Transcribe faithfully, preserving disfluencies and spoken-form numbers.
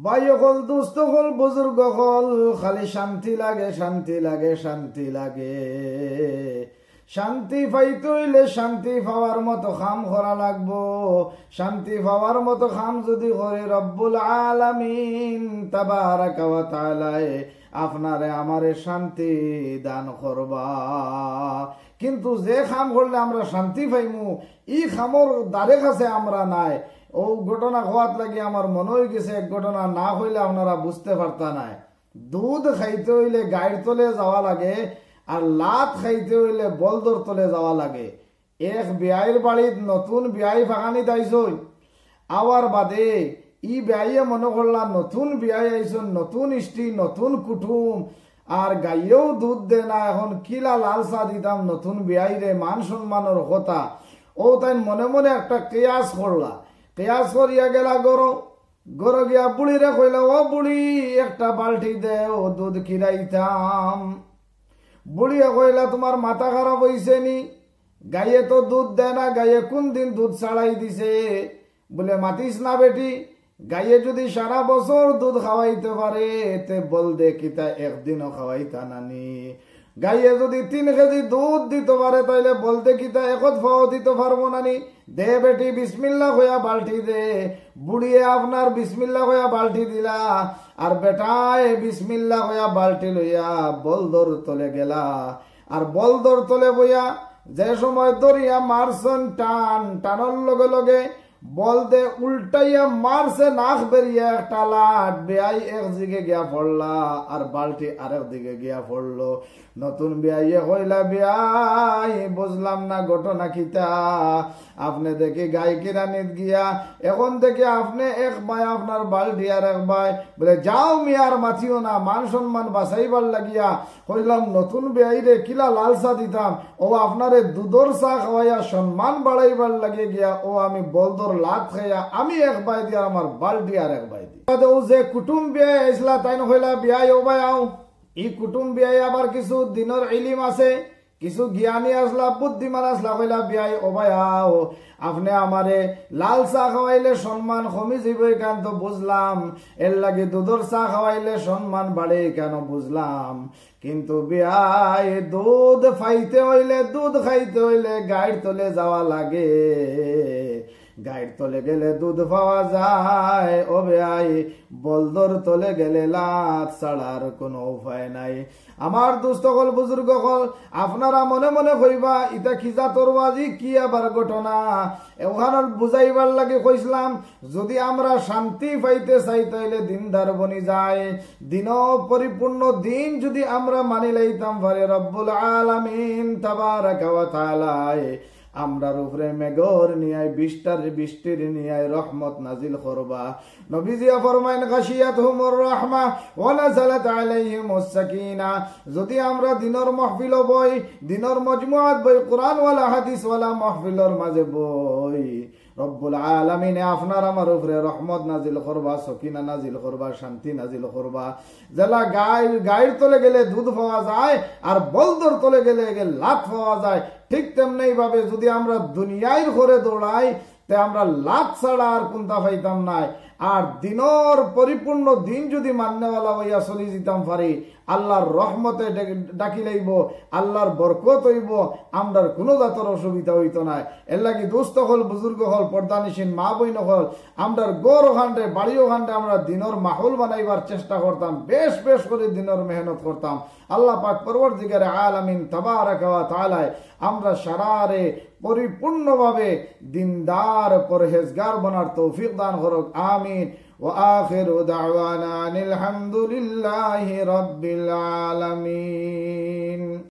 ভাই অকল, দোস্ত অকল, বুজুর্গ অকল, খালি শান্তি লাগে, শান্তি লাগে, শান্তি লাগে। শান্তি পাইতে অইলে শান্তি পাওয়ার মতো কাম করা লাগবো। শান্তি পাওয়ার মতো কাম যুদি করি, রব্বুল আলামিন তাবারাকা ওয়া তাআলায় আপনারে আমারে শান্তি দান করবা। কিন্তু যে কাম করলে আমরা শান্তি পাইমু, ই কামর দ্বারে কাছে আমরা নাই। অউ ঘটনা কওয়াত লাগি আমার মনো অইগেছে, এক ঘটনা না কইলে আপনারা বুঝতে পারতা নায়। দুধ খাইতে অইলে গাইর তলে যাওয়া লাগে, আর লাত খাইতে অইলে বলদর তলে যাওয়া লাগে। এক বিয়াইর বাড়িত নতুন বিয়াই ফাগানিত আইছইন, আওয়ার বাদে ই বিয়াইয়ে মনো করলা নতুন বিয়াই আইছইন, নতুন ইষ্টি, নতুন কুটুম, আর গাইয়েও দুধ দে না, এখন কিলা লালসা দিতাম নতুন বিয়াইরে, মান সম্মানর কথা। অউ তাইন মনে মনে একটা কেয়াস করলা, কেয়াস করিয়া গেলা ঘরো। ঘরো গিয়া বুড়িরে কইলা, "ও বুড়ি, একটা বালটি দেও, দুধ খিরাইতাম।" বুড়িয়ে কইলা, "তুমার মাথা খারাপ অইছে নি? গাইয়ে তো দুধ দে না, গাইয়ে কুন দিন দুধ ছাড়াই দিছে?" বুলে, "মাতিস না বেটি, গাইয়ে যুদি সারা বছর দুধ খাওয়াইতে পারে, তে বলদে কিতা একদিনও খাওয়াইতা না নি? গাইয়ে যুদি তিন কেজি দুধ দিতো পারে, তাইলে বলদে কিতা একত ফাও দিতো পারবো না নি? দে বেটি, বিসমিল্লা কইয়া বালটি দে।" বুড়িয়ে আপনার বিসমিল্লা কইয়া বালটি দিলা, আর বেটায় বিসমিল্লা কইয়া বালটি লইয়া বলদর তলে গেলা। আর বলদর তলে বইয়া যে সময় দরিয়া মারছইন টান, টানর লগে লগে বলদে উল্টাইয়া মারছে নাক বেরিয়া একটা লাত, বিয়াই এক দিকে গিয়া পড়লা আর বালটি আরেক দিকে গিয়া পড়লো। নতুন বিয়াইয়ে কইলা, "বিয়াই, বুঝলাম না ঘটনা কিতা? আপনে দেখি গাই কিরানিত গিয়া, এখন দেখি আপনে এক বায় আপনার বালটি আর এক বায়।" বুলে, "যাও মিয়া, আর মাতিও না, মান সম্মান বাঁচাইবার লাগিয়া কইলাম, নতুন বিয়াইরে কিলা লালসা দিতাম, অউ আপনারে দুধর চা খাওয়াইয়া সম্মান বাড়াইবার লাগি গিয়া অউ আমি বলদর লাত খাইয়া আমি এক বায় দি আর আমার বালটি আর এক বায় দি।" বাদে অউ যে কুটুম বিয়াই আইছলা, তাইন কইলা, "বিয়াই, ও বায় আও।" ই কুটুম বিয়াই আবার কিছু দিনর ইলিম আছে, কিছু জ্ঞানী আছলা, বুদ্ধিমান আছলা, কইলা, "বিয়াই, ও বায় আও, আপনে আমারে লাল চা খাওয়াইলে সম্মান কমি যাইবো, ইখান তো বুঝলাম, এর লাগি দুধর চা খাওয়াইলে সম্মান বাড়ে, ইখানও বুঝলাম। কিন্তু বিয়াই, দুধ পাইতে অইলে, দুধ খাইতে অইলে গাইর তলে যাওয়া লাগে, গাইর তলে গেলে দুধ পাওয়া যায়, ও বিয়াই, বলদর তলে গেলে লাত ছাড়া আর কুনু উপায় নাই।" আমার দোস্ত অকল, বুজুর্গ অকল, আপনারা মনে মনে কইবা, "ইতা কি জাতর ওয়াজ, ই কি আবার ঘটনা?" অখান বুঝাইবার লাগি কইছলাম, যুদি আমরা শান্তি পাইতে চাই, তাইলে দিনদার বনি যায়। দিনও পরিপূর্ণ দিন যুদি আমরা মানি লইতাম পারি, রব্বুল আলামিন তাবারাকা ওয়া তাআলায় আমরার উপরে মেঘর নিয়ায়, বৃষ্টার, বৃষ্টির নিয়ায় রহমত নাজিল করবা। নবীজিয়ে ফরমাইন, "গাশিয়াতহুমুর রাহমা ওয়া নাযালাত আলাইহিমুস সাকিনা।" যুদি আমরা দিনর মাহফিলো বই, দিনর মজমুআত বই, কোরআনওয়ালা, হাদিসওয়ালা মাহফিলর মাঝে বই, রব্বুল আলামিনে আপনার আমার উপরে রহমত নাজিল করবা, সকিনা নাজিল করবা, শান্তি নাজিল করবা। যেলা গাইর, গাইর তলে গেলে দুধ পাওয়া যায়, আর বলদর তলে গেলে, গেলে লাত পাওয়া যায়, ঠিক তেমনি ভাবে যুদি আমরা দুনিয়ার ঘরে দৌড়াই, তে আমরা লাত ছাড়া আর কুনতা পাইতাম নায়। আর দিনর পরিপূর্ণ দিন যুদি মাননেওয়ালা অইয়া চলি যিতাম পারি, আল্লার রহমতে ডে-, ডাকি লইবো, আল্লার বরকত অইবো, আমরার কুনু জাতর অসুবিধা অইতো নায়। এর লাগি দোস্ত অকল, বুজুর্গ অকল, পর্দানিশীন মা বইন অকল, আমরার ঘর অখানরে, বাড়ি অখানরে আমরা দিনর মাহল বানাইবার চেষ্টা করতাম, বেশ বেশ করি দিনর মেহনত করতাম। আল্লা পাক পরওয়ারদিগারে আলামিন তাবারাকা ওয়া তাআলায় আমরা সারারে পরিপূর্ণভাবে দিনদার পরহেজগার বনার তৌফিক দান করুক। আমিন। ওয়া আখিরু দাওয়ানা আনিল হামদুলিল্লাহি রাব্বিল আলামিন।